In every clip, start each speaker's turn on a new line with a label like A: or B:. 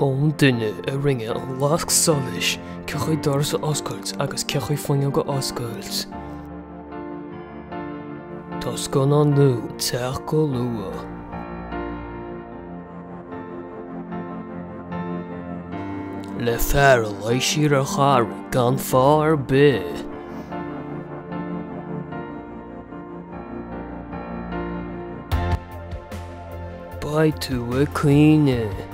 A: Ón duine a rinne an lasc solais, cé chaoi doras a oscailt agus cé chaoi fuinneog a oscailt. Tá scannán nua ag teacht go luath. Le fear a luigh siar ar charraig gan fáth ar bith. Beidh tú ag caoineadh.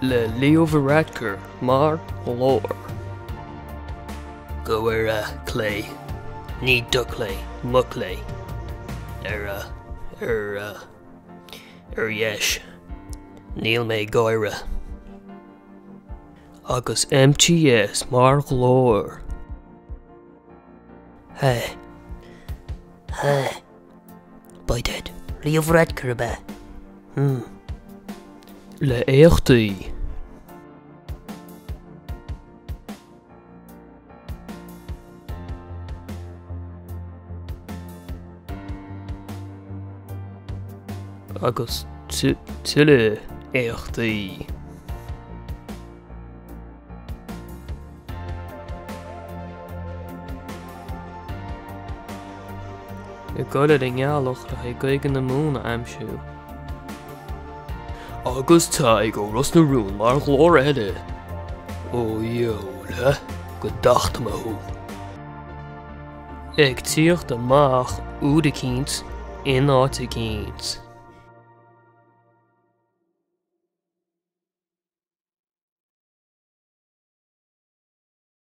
A: Le Leo Varadkar mar ghlór. Go ar a clé. Ní do clé, mo clé. Ar a, ar a, ar dheis. Níl mé ag gáire. Agus MTS mar ghlór.
B: Hey. Hey. By dead. Leo Varadkar ab ea? Hmm.
A: Le éachtaí. Agus tuilleadh éachtaí. Ag dul ar an ngealach le haghaidh Gaeilge na Mumhan a aimsiú. Agus Tadhg ó Ros na Rún mar ghlór eile. Ó dheabhail, go dtachtfaidh mé thú. Ag tíocht amach uair eicínt in áit eicínt.